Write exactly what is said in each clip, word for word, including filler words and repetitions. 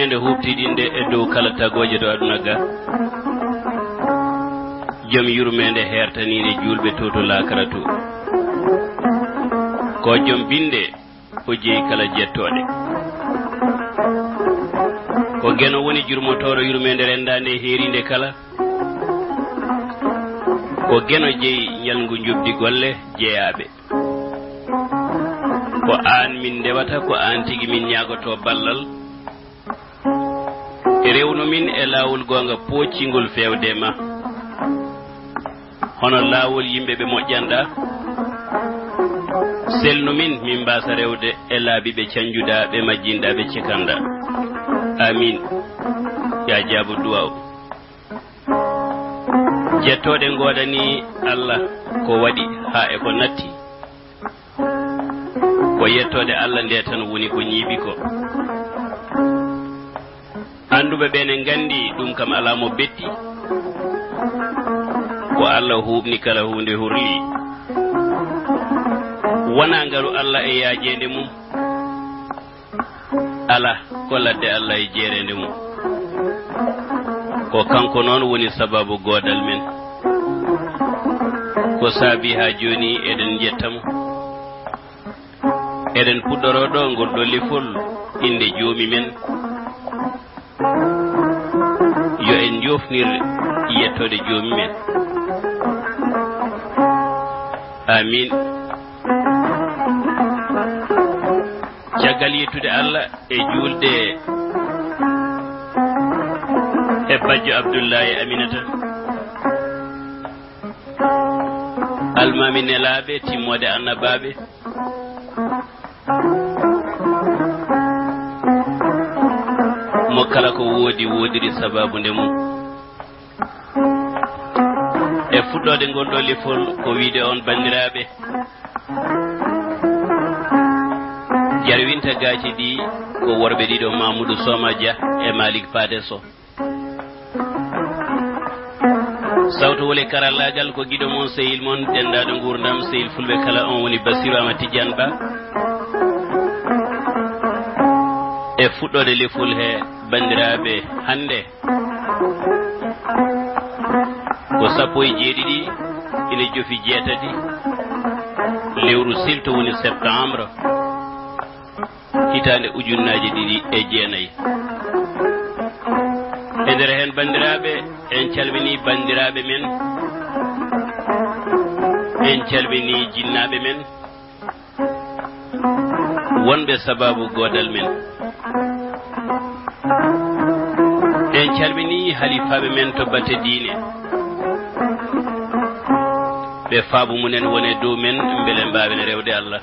Nde huuɓtiɗinde e dow kala tagooje to aduna ga, jom yurmeende heertaniinde juulɓe to, to laakara to. Ko jom binnde, o jeyi kala jettooɗe. Ko geno woni jurmotooɗo yurmeende renndaande e heeriinde kala. Ko geno jeyi ñalngu njoɓdi golle jeyaaɓe. Ko aan min ndewata, ko aan tigi min ñaagotoo ballal. Rewnu min e laawol goonga pooccingol feewde ma. Hono laawol yimɓe ɓe moƴƴanɗaa. Selnu min, min mbaasa rewde e laabi ɓe canjuɗaa, ɓe majjinɗaa, ɓe cekanɗaa. Amiin. Yaa jaabo duwaaw. Jettooɗe ngoodanii Allah ko waɗi haa e ko natti. Ko yettoode Allah nde tan woni ko ñiiɓi ko. Annduɓe ɓe ne nganndi ɗum kam alaa mo betti. Ko Allah huuɓni kala huunde hurli. Wonaa ngalu Allah e yaajeende mum. Alaa, ko ladde Allah e jeereende mum. Ko kanko noon woni sababu goodal men. Ko saabi haa jooni eɗen njetta mo. Eɗen puɗɗoroo ɗo ngol ɗo lefol innde Joomi men. Yo en njoofnir yettoode Joomi men. Amiin. Caggal yettude Allah e juulde e bajjo Abdullahi e Aminata, almaami nelaaɓe, timmoode annabaaɓe, mo kala ko woodi, woodiri sabaabu nde mum. E fuɗɗoode ngol ɗo lefol, ko wiide on, banndiraaɓe, jarwinta gaaci ɗi ko worɓe ɗiɗo, Mamoudou Soma Dia e Malick Paté Sow. Sawto wole karallaagal ko giɗo mon, sehil mon, denndaanɗo nguurndam, sehil fulɓe kala, on woni Bassirou Amadou Tidiane Ba. E fuɗɗoode lefol he, banndiraaɓe, hannde ko sappo e jeeɗiɗi ina jofi jeetati lewru silto, woni septembre, hitaande ujunnaaje ɗiɗi e jeenayi. E nder heen, banndiraaɓe, en calminii banndiraaɓe men, en calminii jinnaaɓe men, wonɓe sabaabu goodal men. En calminii halifaaɓe men to batte diine, ɓe faabu mumen wone dow men, mbele mbaawen rewde Allah.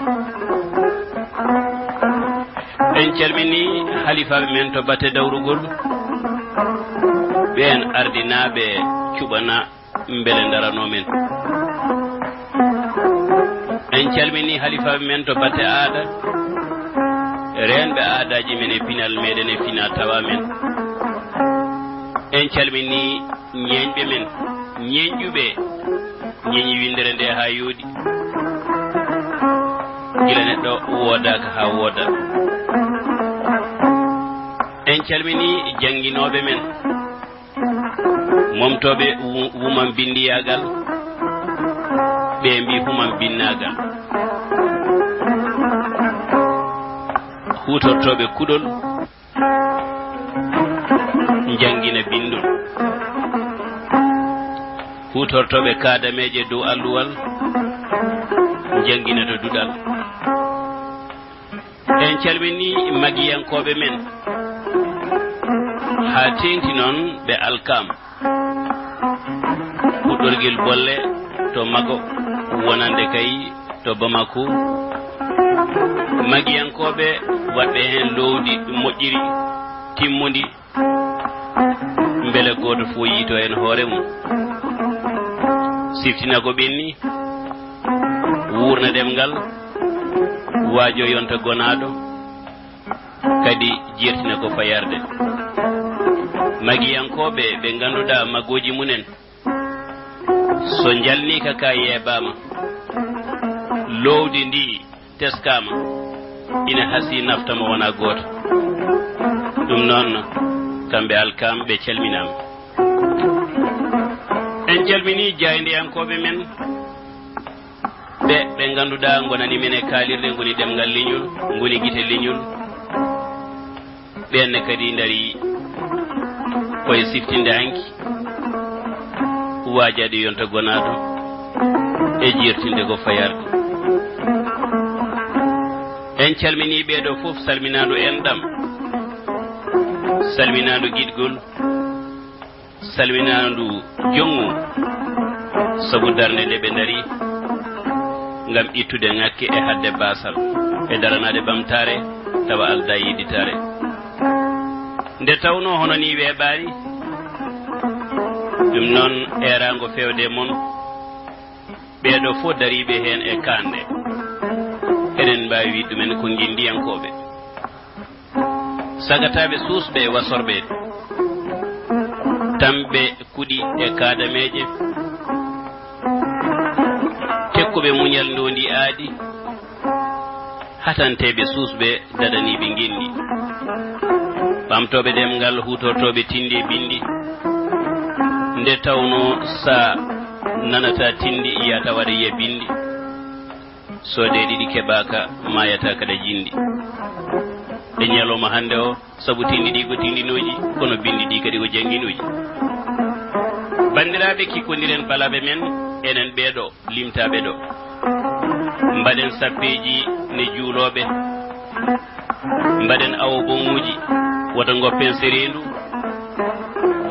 En calminii halifaaɓe men to batte dawrugol, ɓeen ardinaaɓe cuɓana mbele ndaranoo men. En calminii halifaaɓe men to batte aada, reenɓe aadaaji men e pinal meɗen e fina tawa men. En calminii ñeeñɓe men, ñeeñƴuɓe, ñeeñi winndere nde haa yooɗi, gila neɗɗo woodaaka haa wooda. En calminii jannginooɓe men, momtooɓe wu-, wumam binndiyaagal, ɓe mbi humam binnaagal. Huutortooɓe kuɗol, njanngina binndol. Huutortooɓe kaadameeje dow alluwal, njanngina to duɗal. En calminii magiyankooɓe men, haa teeŋti noon ɓe alkaama. Puɗɗorgel bolle to Mago, wonande kay to Bamako. Magiyankooɓe waɗɓe heen loowdi moƴƴiri, timmundi, mbele gooto fof yiyto heen hoore mum. Siftina ko ɓenni, wuurna ɗemngal, waajo yonta gonaaɗo, kadi jeertina ko fayarde. Magiyankooɓe ɓe ngannduɗaa magooji mumen, so njalniika ka yeebaama, loowdi ndi teskaama, ina hasii nafta mo wonaa gooto. Ɗum noon, kamɓe alkaam ɓe calminaama. En calminii jaayndiyankooɓe men, ɓe, ɓe ngannduɗaa ngonani men e kaalirɗe, ngoni ɗemngal leñol, ngoni gite leñol. Ɓeen ne kadi ndarii koye siftinde hanki waajaade yonta gonaaɗo e jeertinde ko fayaade. En calminii ɓee ɗoo fof, salminaandu enɗam, salminaandu giɗgol, salminaandu jonngu, sabu darnde nde ɓe ndarii ngam ittude ŋakke e haɗde baasal, e daranaade ɓamtaare, tawa aldaa yedditaare. Nde tawnoo hono nii weeɓaani, ɗum noon eeraango feewde e mon, ɓee ɗoo fof dariiɓe heen e kaanɗe, eɗen mbaawi wiyde ɗumen ko nginndiyankooɓe. Sagataaɓe suusɓe e wasorɓe, tamɓe kuɗi e kaadameeje, tekkuɓe muñal ndoondi aadi, hatanteeɓe suusɓe, daɗaniiɓe ngenndi, ɓamtooɓe ɗemngal, huutortooɓe tinndi e binndi. Nde tawnoo so a nanataa tinndi, yiyata waɗa yiya binndi. So ɗe ɗiɗi keɓaaka, maayata kaɗa jinndi. E ñalawma hannde o, sabu tinndi ɗi ko tinndinooji, kono binndi ɗi kadi ko jannginooji. Banndiraaɓe, kikkondiren balaɓe men, enen ɓee ɗoo, limtaaɓe ɗoo. Mbaɗen sappeeji ne juulooɓe, mbaɗen awo bomuuji, wota ngoppen sereendu,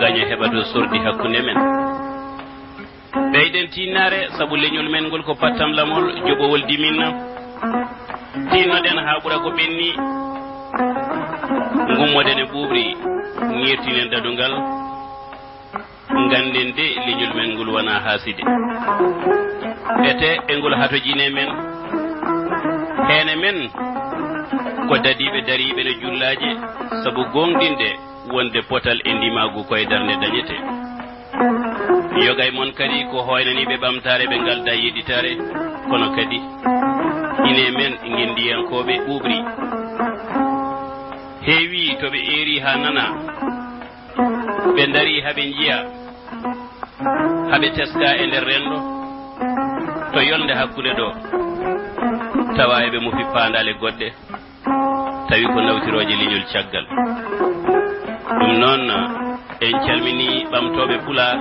gaño heɓa to sordi hakkunde men. Ɓeyden tiinnaare, sabu leñol men ngol ko pattamlamol, joɓowol diminna. Tiinnoɗen haa ɓura ko ɓenni, ngummoɗen e ɓuuɓri, ŋeertinen dadungal. Ngannden de, leñol men ngol wonaa haaside. Ete e ngol hatojine men. Heen e men ko dadiiɓe dariiɓe no jullaaje, sabu gooŋɗinde wonde potal e ndimaagu koye darnde dañetee. Yoga e mon kadi ko hooynaniiɓe ɓamtaare, ɓe ngaldaa yedditaare, kono kadi ine men ngenndiyankooɓe ɓuuɓri. Heewii to ɓe eeri haa nana, ɓe ndarii haa ɓe njiya, haa ɓe teskaa e nder renndo, to yolnde hakkunde ɗo, tawa eɓe mofi paandaale goɗɗe, tawi ko nawtirooje leñol caggal. Ɗum noon, en calminii ɓamtooɓe Pulaar,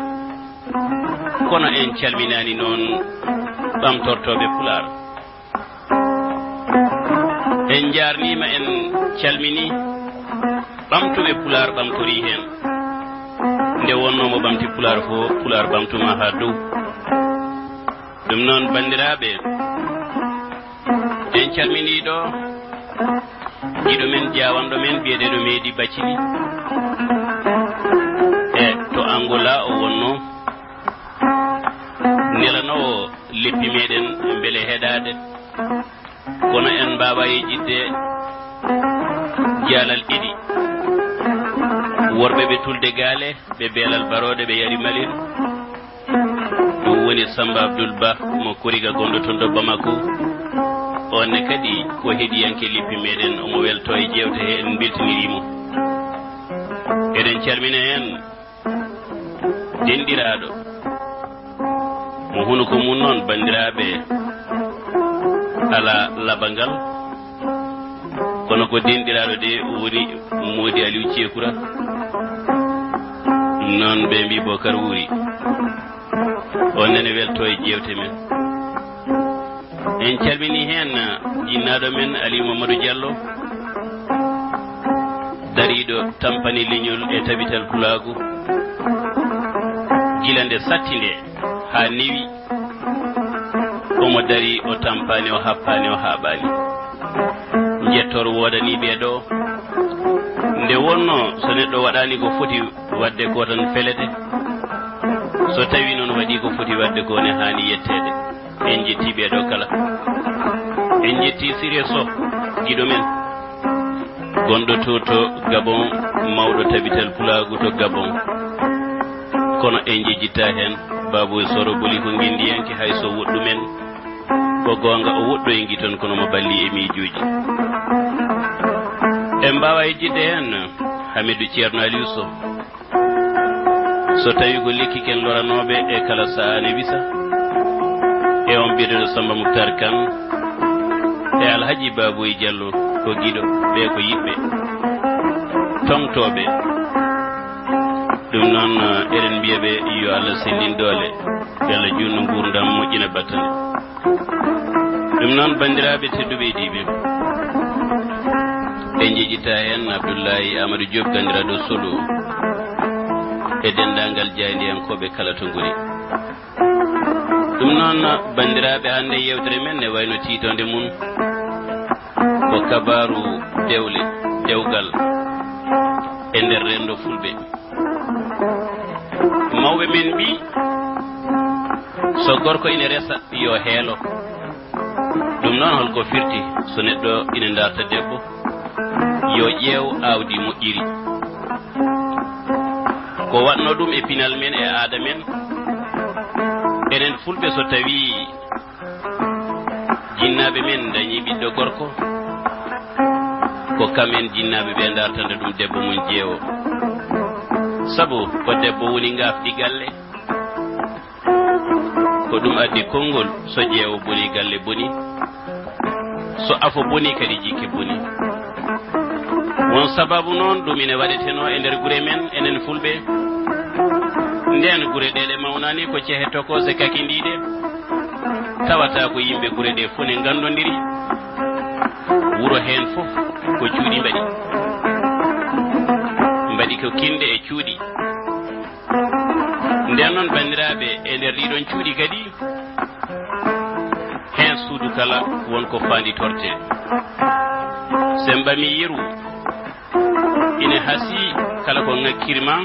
kono en calminaani noon ɓamtortooɓe Pulaar. En njaarniima, en calminii ɓamtuɓe Pulaar ɓamtorii heen. Nde wonnoo mo ɓamti Pulaar fof, Pulaar ɓamtumaa haa dow. Ɗum noon, banndiraaɓe, en calminii ɗo giɗo men, jaawanɗo men, biyeteeɗo Meedi Baccili. E to Angola o wonnoo, nelanoowo leppi meɗen mbele heɗaade. Kono en mbaawa yejjitde jaalal ɗiɗi. Worɓe ɓe Tulde Gaale, ɓe Beelal Barooɗe, ɓe Yari Malin. Ɗum woni Samba Abdoul Ba mo Kuriga gonɗo toon ɗo Bamako. On ne kadi ko heɗiyanke leppi meɗen, omo welto e jeewte he, en mbeltinirii mo. Eɗen calmina heen denɗiraaɗo mo hunuko mum noon, banndiraaɓe, alaa labangal, kono ko denɗiraaɗo de woni Moodi Aliou Ceekura. Ɗum noon ɓe mbii Bokar wuuri. On nene welto e jeewte men. En calminii heen jinnaaɗo men Aliou Mamadou Diallo, dariiɗo tampani leñol e tabital pulaagu, gila nde satti nde haa newi, omo darii, o tampaani, o happaani, o haaɓaani. Njettoor woodanii ɓee ɗo, nde wonnoo so neɗɗo waɗaani ko foti waɗde ko tan felete, so tawii noon waɗii ko foti waɗde ko ne haani yetteede. En njettii ɓee ɗo kala. En njettii Siré Soh, giɗo men, gonɗo to, to Gabon, mawɗo tabital pulaagu to Gabon. Kono en njejjittaa heen Baaboo Soro Boli, ko ngenndiyanke, hay so woɗɗu men, ko goonga o woɗɗoyngii toon, kono mo balli e miijuuji. En mbaawaa yejjitde heen Hamidu Ceerno Aliou Sow. So tawii ko lekki ken loranooɓe e kala sahaa ne wisa, e on biyeteeɗo Samba Muktar Kan, e Alhaji Baboy Diallo ko giɗo, ɓe ko yiɓɓe, toŋtooɓe. Ɗum noon, eɗen mbiya ɓe yo Allah sellin doole, yo Allah juutnu nguurndam, moƴƴina battane. Ɗum noon, banndiraaɓe tedduɓe e diiɓe, en njeejittaa heen Abdullahi Amadou Diop, ganndiraaɗo Solo, e denndaangal jaayndiyankooɓe kala to ngoni. Ɗum noon, banndiraaɓe, hannde yeewtere men ne wayno tiitoonde mum ko kabaaru dewle, dewgal e nder renndo Fulɓe. Mawɓe men mbii, so gorko ina resa, yo heelo. Ɗum noon, holko firti so neɗɗo ina darta debbo, yo ƴeew aawdi moƴƴiri? Ko waɗno ɗum e pinal men, e aada men? Enen Fulɓe, so tawii jinnaaɓe men dañii ɓiɗɗo gorko, ko kamen jinnaaɓe ɓe dartanta ɗum debbo mum, ƴeewo. Sabu ko debbo woni ngaafdi galle. Ko ɗum addi konngol, so ƴeewo boni, galle boni, so afo boni, kadi jikke boni. Won sababu noon ɗum ina waɗetenoo e nder gure men, enen Fulɓe. Ndeen gure ɗe ɗe mawnaani ko cehe tokoose kakindiiɗe, tawata ko yimɓe gure ɗe fof ne nganndondiri. Wuro heen fof ko cuuɗi mbaɗi, mbaɗi ko kinɗe e cuuɗi. Ndeen noon, banndiraaɓe, e nder ɗiɗon cuuɗi kadi, heen suudu kala won ko faanditortee. Sen ɓamii yeru, ina hasii kala ko ŋakkiri ma.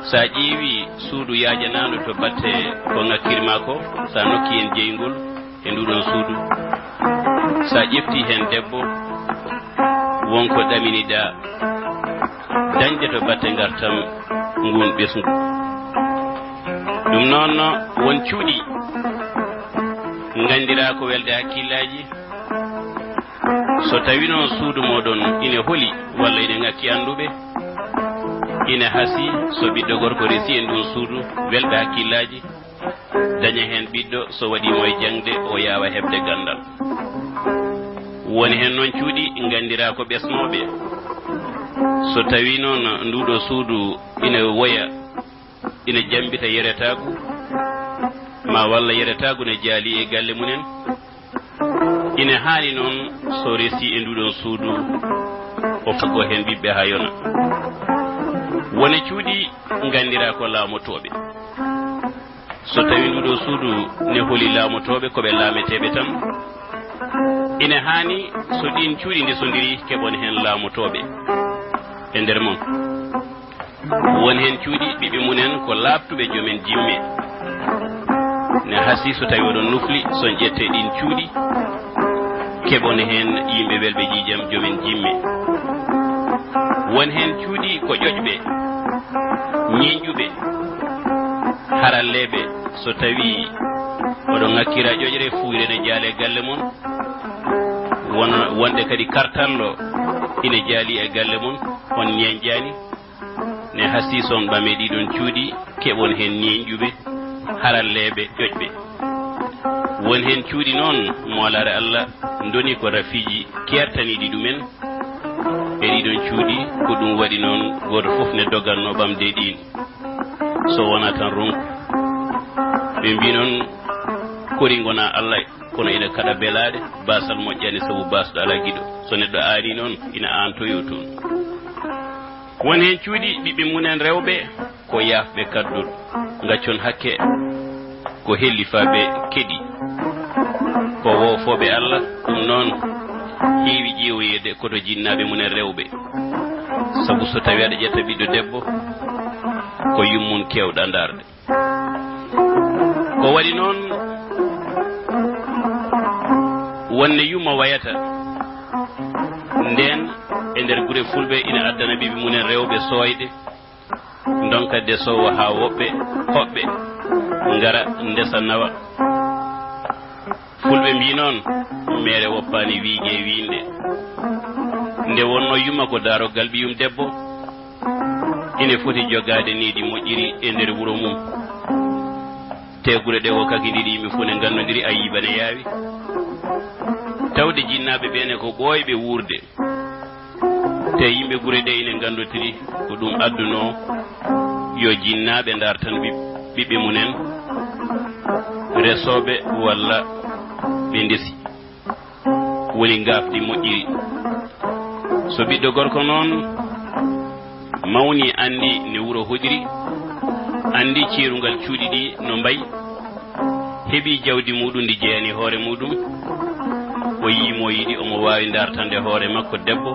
So a ƴeewii suudu yaajanaandu to batte ko ŋakkiri ma ko, so a nokki heen jeyngol, e nduɗon suudu. So a ƴeftii heen debbo, won ko ɗaminiɗaa dañde to batte ngartam ngun ɓesngu. Ɗum noon, won cuuɗi nganndiraa ko welde hakkillaaji. So tawii noon suudu mooɗon ina holi walla ina ŋakki annduɓe, ina hasii so ɓiɗɗo gorko resii e ndun suudu welɓe hakkillaaji, daña heen ɓiɗɗo, so waɗii mo e jaŋde, o yaawa heɓde ganndal. Woni heen noon cuuɗi nganndiraa ko ɓesnooɓe. So tawii noon nduuɗo suudu ina woya, ina jammbita yeretaagu, ma walla yeretaagu ne jaali e galle mumen, ina haani noon so resii e nduuɗoon suudu, o faggoo heen ɓiɓɓe haa yona. Wone cuuɗi nganndiraa ko laamotooɓe. So tawii nduuɗoo suudu ne holi laamotooɓe, ko ɓe laameteeɓe tan, ina haani so ɗiin cuuɗi ndesondirii, keɓon heen laamotooɓe e nder mon. Won heen cuuɗi ɓiɓɓe mumen ko laaɓtuɓe, joomen jimme. Ne hasii so tawii oɗon nufli, so on ƴettee ɗiin cuuɗi, keɓon heen yimɓe welɓe ƴiiƴam, joomen jimme. Won heen cuuɗi ko ƴoƴɓe, ñeeñƴuɓe, haralleeɓe. So tawii oɗon ŋakkira ƴoƴre, fuuyre ne jaale galle mon, won, wonde kadi kartallo ina jaali e galle mon, on ñeeñƴaani. Ne hasii so on ɓamee ɗiɗon cuuɗi, keɓon heen ñeeñƴuɓe, haralleeɓe, ƴoƴɓe. Won heen cuuɗi noon, moolaare Allah, ndoni ko rafiiji keertaniiɗi ɗumen. E ɗiɗon cuuɗi, ko ɗum waɗi noon gooto fof ne dogannoo ɓamde ɗiin, so wonaa tan ronku. Ɓe mbii noon, kori ngonaa Allah, kono ina kaɗa belaaɗe, baasal moƴƴaani sabu baasɗo alaa giɗo. So neɗɗo aanii noon, ina aantoyoo toon. Won heen cuuɗi ɓiɓɓe mumen rewɓe ko yaafɓe kaddol, ngaccon hakke ko hellifaaɓe keɗi, ko woofooɓe Allah. Ɗum noon heewi ƴeewoyeede koto jinnaaɓe mumen rewɓe, sabu so tawii aɗa ƴetta ɓiɗɗo debbo, ko yummum keewɗaa ndaarde. Ko waɗi noon, wonde yumma wayata ndeen e nder gure fulɓe ina addana ɓiɓɓe mumen rewɓe sooyde, ndonka desoowo haa woɓɓe hoɓɓe ngara ndesa nawa. Fulɓe mbii noon, meere woppaani wiige wiinde. Nde wonnoo yumma ko daaroggal ɓiyum debbo, ine foti jogaade needi moƴƴiri e nder wuro mum. Te gure ɗe o kaki ɗiɗi yimɓe fof ne nganndondiri, a yii bana yaawi. Tawde jinnaaɓe ɓe ne ko ɓooyɓe wuurde. Te yimɓe gure ɗe ine nganndotiri ko ɗum addunoo yo jinnaaɓe ndartan ɓiɓ-, ɓiɓɓe mumen, resooɓe walla ɓe ndesi. Woni ngaafdi moƴƴiri. So ɓiɗɗo gorko noon mawni, anndi ne wuro hoɗiri, anndi ceerungal cuuɗi ɗi no mbayi, heɓi jawdi muɗum ndi jeyani hoore muɗum, o yii mo yiɗi, omo waawi ndartande hoore makko debbo,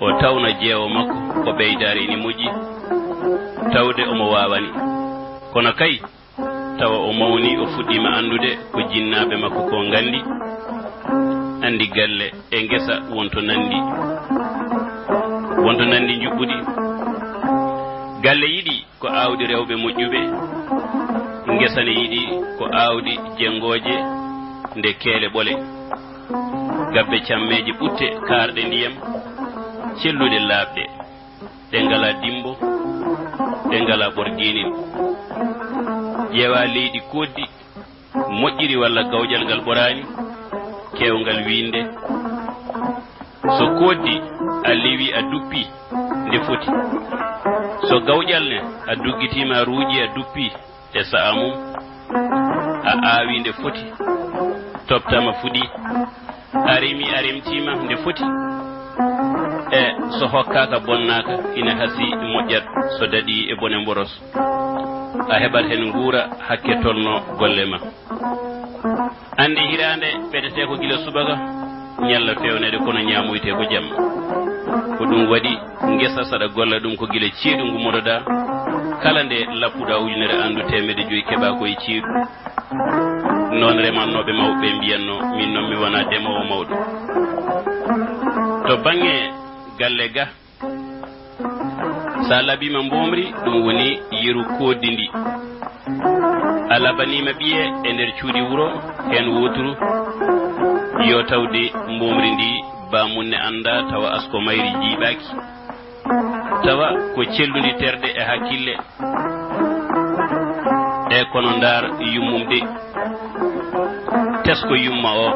o tawna jeewo makko ko ɓeydaare ene moƴƴi, tawde omo waawani. Kono kay, tawa o mawni, o fuɗɗiima anndude ko jinnaaɓe makko ko nganndi, anndi galle e ngesa wonto nanndi, wonto nanndi njuɓɓudi. Galle yiɗi ko aawdi rewɓe moƴƴuɓe, ngesa ne yiɗi ko aawdi jenngooje nde keele ɓole. Gabbe cammeeje ɓutte kaarɗe ndiyam, celluɗe laaɓɗe. Ɗe ngalaa dimmbo, ɗe ngalaa ɓorgiinin. Ƴeewaa leydi kooddi, moƴƴiri walla gawƴal ngal ɓoraani, keewngal wiinde. So kooddi a liwii a duppii nde foti. So gawƴal ne a duggitiima a ruuƴii a duppii e sa'a mum. A aawii nde foti, toptaama fuɗii. A remi, a remtiima nde foti. E so hokkaaka bonnaaka, ina hasii moƴƴat so daɗii e bone mboros. A heɓat heen nguura hakke tolno golle ma. Anndi hiraande ɓetetee ko gila subaka, ñalla feewneede kono ñaamoytee ko jamma. Ko ɗum waɗi ngesa saɗa golla ɗum ko gila ceeɗu ngummotoɗaa, kala nde lappuɗaa ujunere anndu teemedde joyi keɓaa ko e ceeɗu. Noon remannooɓe mawɓe ɓe mbiyatnoo, miin noon mi wonaa demoowo mawɗo. To bannge galle ga, so a labiima mboomri, ɗum woni yeru kooddi ndi. A labaniima ɓiye e nder cuuɗi wuro, heen wooturu, yo tawde mboomri ndi baamun ne anndaa, tawa asko mayri jiiɓaaki. Tawa ko cellundi terɗe e hakkille. E kono ndaar yummum de. Tesko yumma o.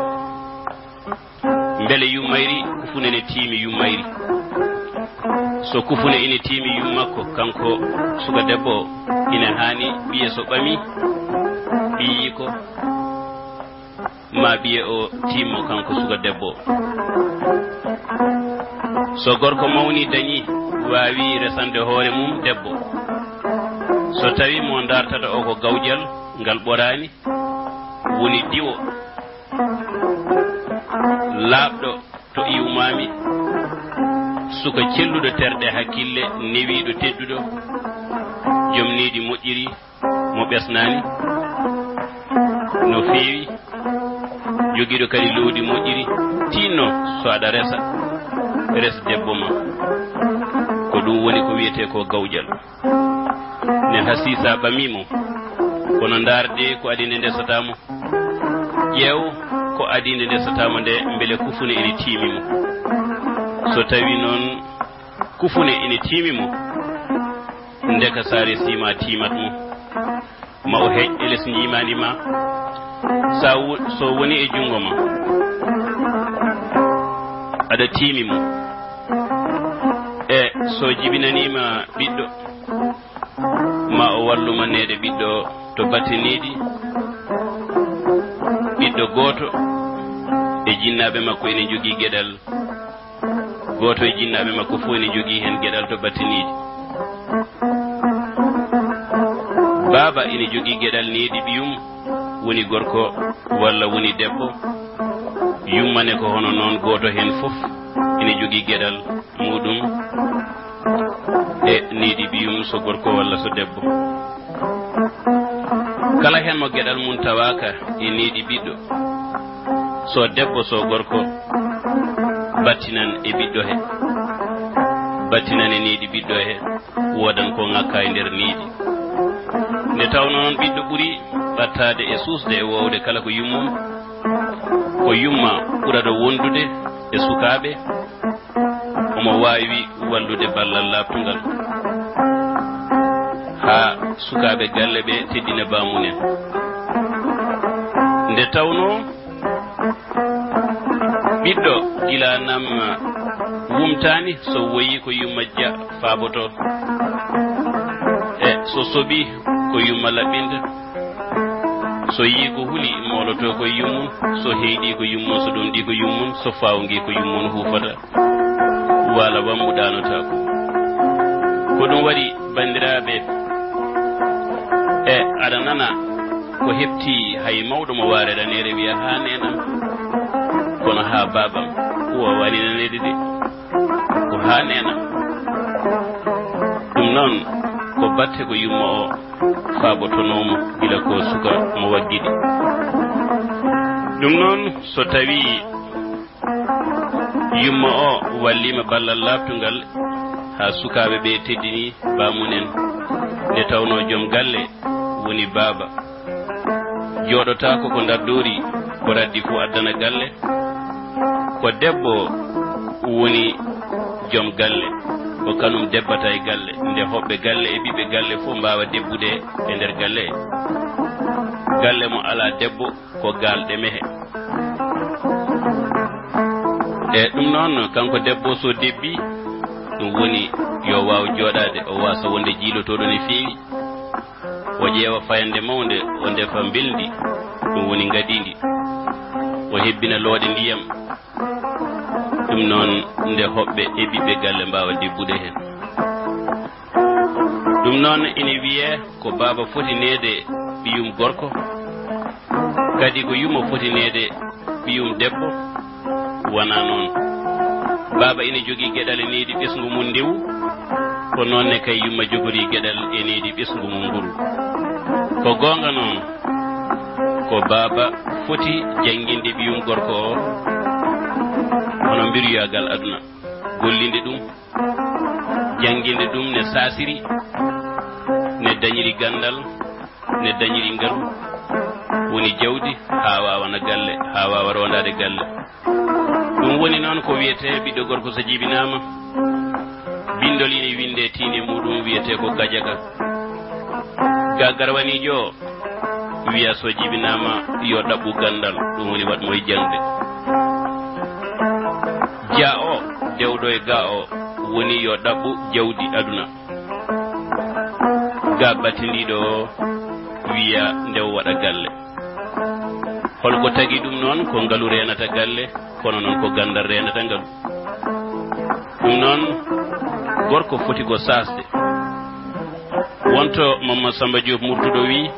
Mbele yummayri, kufune ne tiimi yummayri. So kufune ine tiimi yummakko, kanko suka debbo o, ina haani ɓiye so ɓami ɓiyiiko, ma ɓiye o tiimmo kanko suka debbo o. So gorko mawni dañi, waawi resande hoore mum debbo. So tawi mo dartata o ko gawƴal ngal ɓoraani, woni diwo laaɓɗo to iwmaami, suka celluɗo terɗe hakkille, newiiɗo tedduɗo, joom needi moƴƴiri, mo ɓesnaani no feewi, jogiiɗo kadi loowdi moƴƴiri, tiinno so aɗa resa, res debbo ma. Ko ɗum woni ko wiyetee ko gawƴal. Ne hasii so a ɓamii mo, kono ndaar de ko adii nde ndesataa mo. Ƴeew ko adii nde ndesataa mo nde, mbele kufune ene tiimi mo. So tawii noon kufune ene tiimi mo, ndeka so a resiima a tiimat mo. Ma o heƴ e les njiimaandi ma. So a wo-, so woni e junngo ma, aɗa tiimi mo. E so jibinaniima ɓiɗɗo, ma o wallu ma neede ɓiɗɗo to batte needi. Ɓiɗɗo gooto e jinnaaɓe makko ene njogii geɗal. Gooto e jinnaaɓe makko fof ene jogii heen geɗal to batte needi. Baaba ene jogii geɗal needi ɓiyum, woni gorko walla woni debbo. Yumma ne ko hono noon, gooto heen fof ene jogii geɗal muɗum e needi ɓiyum, so gorko walla so debbo. Kala heen mo geɗal mum tawaaka e needi ɓiɗɗo, so debbo so gorko, battinan e ɓiɗɗo he, battinan e needi ɓiɗɗo he, woodan ko ŋakka e nder needi. Nde tawnoo noon ɓiɗɗo ɓuri ɓattaade e suusde e woowde kala ko yummum, ko yumma ɓurata wondude e sukaaɓe, omo waawi wallude ballal laaɓtungal haa sukaaɓe galle ɓe teddina baamumen. Nde tawnoo ɓiɗɗo gila nam wumtaani, so woyii ko yumma ja faaboto, e so soɓii ko yumma laɓɓinta, so yii ko huli mooloto ko yummum, so heyɗi ko yummum, so ɗomɗi ko yummum, so fawngi ko yummum huufata. Waala wammu ɗaanotaako. Ko ɗum waɗi, banndiraaɓe, e aɗa nana ko heɓti hay mawɗo mo waare raneere wiya haa neenam, kono haa baabam waawani naneede de, ko haa neenam. Ɗum noon ko batte ko yumma o faabotonoomo gila ko suka mo waggiɗi. Ɗum noon, so tawii yumma o walliima ballal laaɓtungal haa sukaaɓe ɓe teddini baamunen, nde tawnoo joom galle woni baaba, jooɗotaako ko ndardoori ko raddi fof addana galle, ko debbo woni joom galle, ko kanum debbata e galle, nde hoɓɓe galle e ɓiɓɓe galle fof mbaawa debbude e nder galle he. Galle mo alaa debbo ko gaal ɗe mehe. E ɗum noon, kanko debbo so debbi, ɗum woni yo waaw jooɗaade, o waasa wonde jiilotooɗo no feewi, o ƴeewa fayannde mawnde, o ndefa mbelndi, ɗum woni ngadiindi, o hebbina looɗe ndiyam. Ɗum noon, nde hoɓɓe e ɓiɓɓe galle mbaawa debbude heen. Ɗum noon ina wiyee ko baaba foti neede ɓiyum gorko, kadi ko yumma foti neede ɓiyum debbo. Wonaa noon. Baaba ina jogii geɗal e needi ɓesngu mum ndewu, ko noon ne kay yumma jogori geɗal e needi ɓesngu mum nguru. Ko goonga noon, ko baaba foti jannginde ɓiyum gorko o hono mbiruyagal aduna, gollinde ɗum, jannginde ɗum ne saasiri, ne dañiri ganndal, ne dañiri ngalu, woni jawdi, haa waawana galle, haa waawa roondaade galle. Ɗum woni noon ko wiyetee ɓiɗɗo gorko so jibinaama, binndol ina winndee tiinde muɗum wiyetee ko gajaka. Ga garwaniijo o wiya so jibinaama yo ɗaɓɓu ganndal, ɗum woni waɗ mo e jaŋde. Ja o, dewɗo e ga o, woni yo ɗaɓɓu jawdi aduna. Ga battindiiɗo o wiya nde o waɗa galle. Holko tagi ɗum noon? Ko ngalu reenata galle, kono noon ko ganndal reenata ngalu. Ɗum noon, gorko foti ko saasde. Wonto Mamma Samba Diop Murtuɗo wi,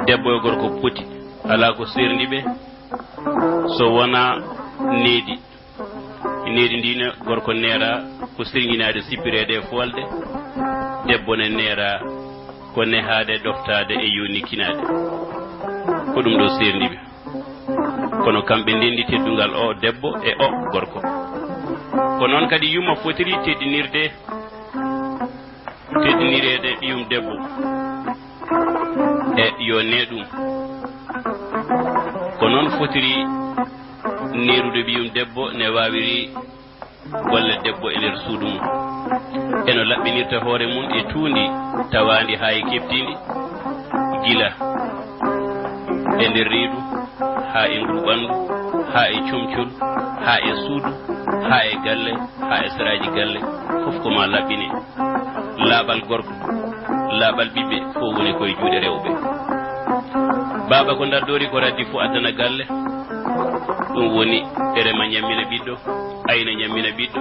debbo e gorko poti, alaa ko serndi ɓe, so wonaa needi. Needi ndi ne, gorko neera ko sirŋinaade, sippireede e foolde, debbo ne neera ko nehaade, ɗoftaade e yonikkinaade. Ko ɗum ɗo serndi ɓe. Kono kamɓe ndenndi teddungal o debbo e o gorko. Ko noon kadi yumma fotiri teddinirde, teddinireede ɓiyum debbo e yo ne ɗum. Ko noon fotiri neerude ɓiyum debbo ne waawiri golle debbo e nder suudu mum, e no laɓɓinirta hoore mum e tuundi tawaandi haa e keɓtiindi, gila e nder reedu, haa e ndu ɓanndu, haa e comcol, haa e suudu, haa e galle, haa e saraaji galle, fof ko maa laɓɓine. Laaɓal gorko, laaɓal ɓiɓɓe, fof woni koye juuɗe rewɓe. Baaba ko ndardoori ko raddi fof addana galle, ɗum woni rema ñammina ɓiɗɗo, ayna ñammina ɓiɗɗo,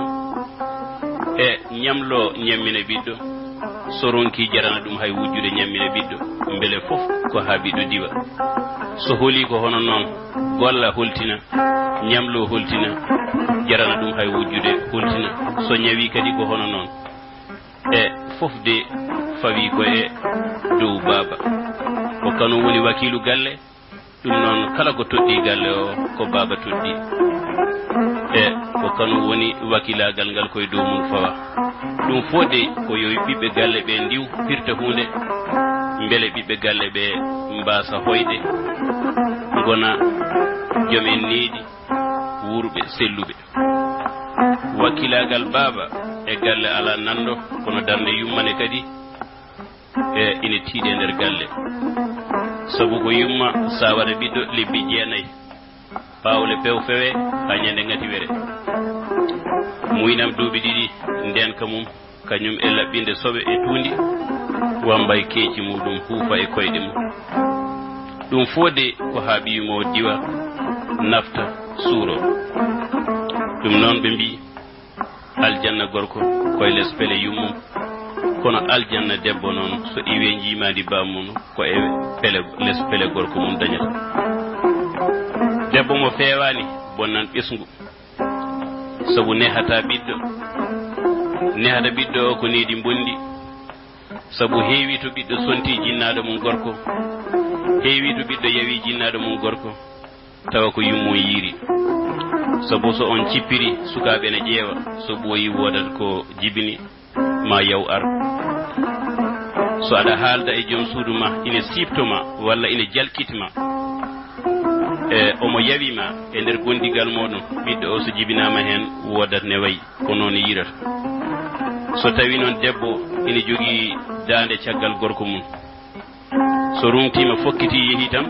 e ñamlo ñammina ɓiɗɗo, so ronki jarana ɗum hay wujjude ñammina ɓiɗɗo, mbele fof ko haa ɓiɗɗo diwa. So holi ko hono noon, golla holtina, ñamlo holtina, jarana ɗum hay wujjude holtina, so ñawi kadi ko hono noon. E fof de fawi ko e dow baaba. Ko kanum woni wakiilu galle, ɗum noon kala ko toɗɗi galle o ko baaba toɗɗi. E ko kanum woni wakilaagal ngal koye dow mum fawa. Ɗum fof de ko yo ɓiɓɓe galle ɓe ndiw pirta huunde, mbele ɓiɓɓe galle ɓe mbaasa hoyde, ngona joom en needi, wuurɓe, selluɓe. Wakkilaagal baaba e galle alaa nanndo, kono darnde yummane kadi e ina tiiɗe nder galle. Sabu ko yumma sawata ɓiɗɗo lebbi jeenayi, paawle pew fewe haa ñande ŋati were. Muynam duuɓi ɗiɗi, ndeenka mum, kañum e laɓɓinde soɓe e tuundi, wambay keeci mum ɗum huufa e koyɗe mum. Ɗum fof de ko haa ɓiyu mo diwa, nafta, suuro. Ɗum noon ɓe mbii, aljanna gorko koye les pele yummum, kono aljanna debbo noon, so iwee njiimaandi bammum, ko e pele, les pele gorko mum dañata. Debbo mo feewaani bonnan ɓesngu, sabu nehata ɓiɗɗo. Nehata ɓiɗɗo o ko needi mbondi, sabu heewi to ɓiɗɗo sonti jinnaaɗo mum gorko, heewi to ɓiɗɗo yawi jinnaaɗo mum gorko, tawa ko yummum yiiri. Sabu so on cippiri, sukaaɓe ene ƴeewa, so ɓooyi woodat ko jibini, ma yaw ar. So aɗa haalda e joom suudu ma, ina siifto ma, walla ina jalkit ma, e omo yawi ma e nder gondigal mooɗon, ɓiɗɗo o so jibinaama heen, woodat ne wayi, ko noon yiirata. So tawi noon debbo ina jogii daande caggal gorko mum, so rumtiima, fokkiti, yehi tan,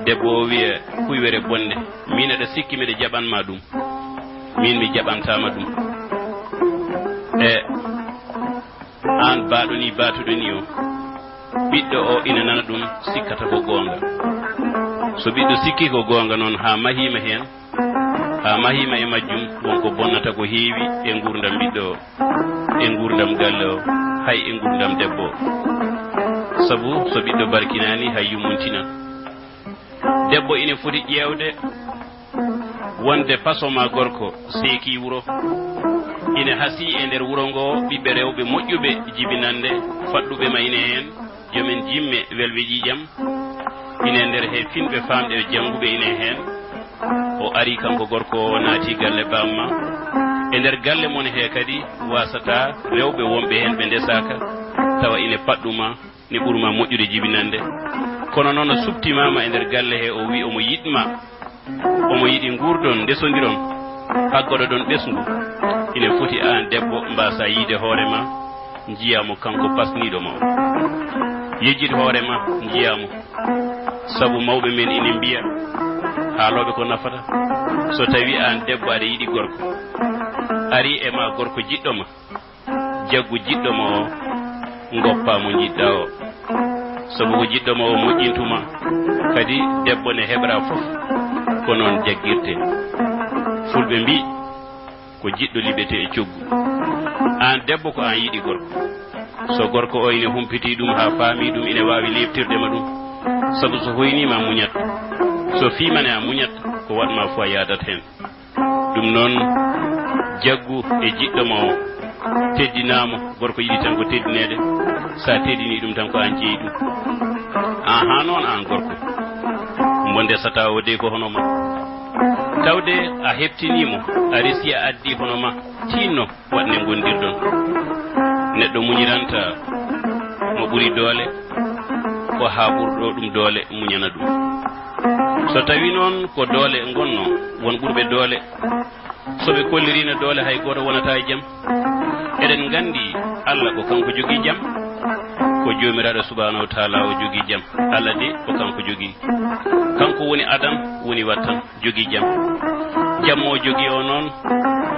debbo o wiya kuywere bonde, "Miin aɗa sikki miɗa jaɓan ma ɗum? Miin mi jaɓantaa ma ɗum." E aan baaɗo ni, baatuɗo ni o, ɓiɗɗo o ina nana ɗum, sikkata ko goonga. So ɓiɗɗo sikki ko goonga noon, haa mahiima heen, haa mahiima e majjum, won ko bonnata ko heewi e nguurndam ɓiɗɗo o, e nguurndam galle o, hay e nguurndam debbo o. Sabu so ɓiɗɗo barkinaani, hay yummuntinan. Debbo ina foti ƴeewde wonde paso ma gorko seekii wuro. Ina hasii e nder wuro ngo ɓiɓɓe rewɓe moƴƴuɓe jibinannde, faɗɗuɓe ma ina heen, joom en jimme welɓe ƴiiƴam. Ina e nder he finɓe faamɓe jannguɓe ina heen. O ari kanko gorko o, naati galle bamma. E nder galle mon he kadi, waasata rewɓe wonɓe heen ɓe ndesaaka, tawa ina paɗɗuma, ne ɓurma moƴƴude jibinannde. Kono noon, o suɓtimaama e nder galle he, o wi omo yiɗma, omo yiɗi nguurdon, ndesondiron, paggoɗoɗon ɓesngu. Ina foti aan debbo mbaasa yiide hoore ma, njiyaa mo kanko pasniiɗo ma o. Yejjit hoore ma, njiyaa mo. Sabu mawɓe men ina mbiya, haalooɓe ko nafata. So tawi aan debbo aɗa yiɗi gorko, ari e ma gorko jiɗɗo ma, jaggu jiɗɗo ma o, ngoppa mo njiɗɗa o. Sabu ko jiɗɗo ma o moƴƴintuma, kadi debbo ne heɓra fof, ko noon jaggirte. Fulɓe mbii, ko jiɗɗo liɓete e coggu. Aan debbo, ko aan yiɗi gorko. So gorko o ine humpiti ɗum haa faami ɗum, ine waawi leeftirde ma ɗum. Sabu so hoyniima, muñat. So fiimane a, muñat. Ko waɗ ma fof a yaadat heen. Ɗum noon, jaggu e jiɗɗo ma o, teddinaa mo. Gorko yiɗi tan ko teddineede. So a teddinii ɗum tan, ko aan jeyi ɗum. Aan haa noon, aan gorko, mbo ndesata o dey ko hono ma. Tawde a heɓtinii mo, a resi a addii hono ma, tiinno waɗ nde ngondirɗon. Neɗɗo muñiranta mo ɓuri doole, ko haa ɓurɗo ɗum doole muñana ɗum. So tawi noon ko doole ngonnoo, won ɓurɓe doole, so ɓe kolliriino doole, hay gooto wonataa e jam. Eɗen nganndi Allah ko kanko jogii jam, ko Joomiraaɗo Subhaanahu wa Taala o jogii jam. Allah de, ko kanko jogii. Kanko woni adan, woni wattan, jogii jam. Jam mo o jogii o noon,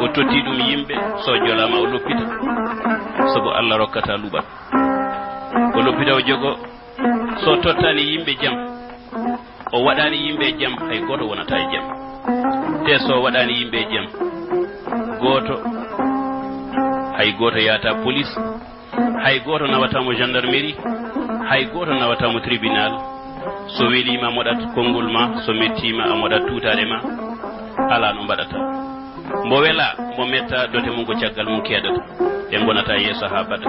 o totti ɗum yimɓe, so jolaama o loppita. Sabu Allah rokkata luɓal. O loppita o jogo, so tottaani yimɓe jam, o waɗaani yimɓe jam, hay gooto wonata e jam. Te so waɗaani yimɓe jam, gooto, hay gooto yahata police, hay gooto nawata mo gendarmerie, hay gooto nawata mo tribunal. So weliima, moɗat konngol ma, so mettiima, a moɗat tuutaare ma. Alaa no mbaɗata. Mbo wela, mbo metta, dote mum ko caggal mum keedata. Ɓe ngonata yeeso haa bada.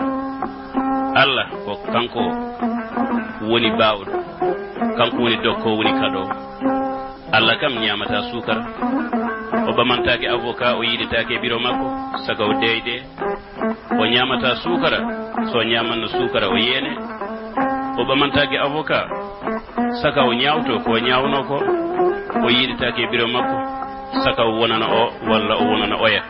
Allah ko kanko woni baawɗo, kanko woni dokkoowo, woni kaɗoowo. Allah kam ñaamata suukara. O ɓamantaake avocat, o yiidetaake e biro makko, saka o deeyde. O ñaamata suukara, so o ñaamanno suukara, o yeene. O ɓamantaake avocat, saka o ñaawto ko o ñaawnoo ko, o yiidetaake e biro makko, saka o wonana o walla o wonana oya.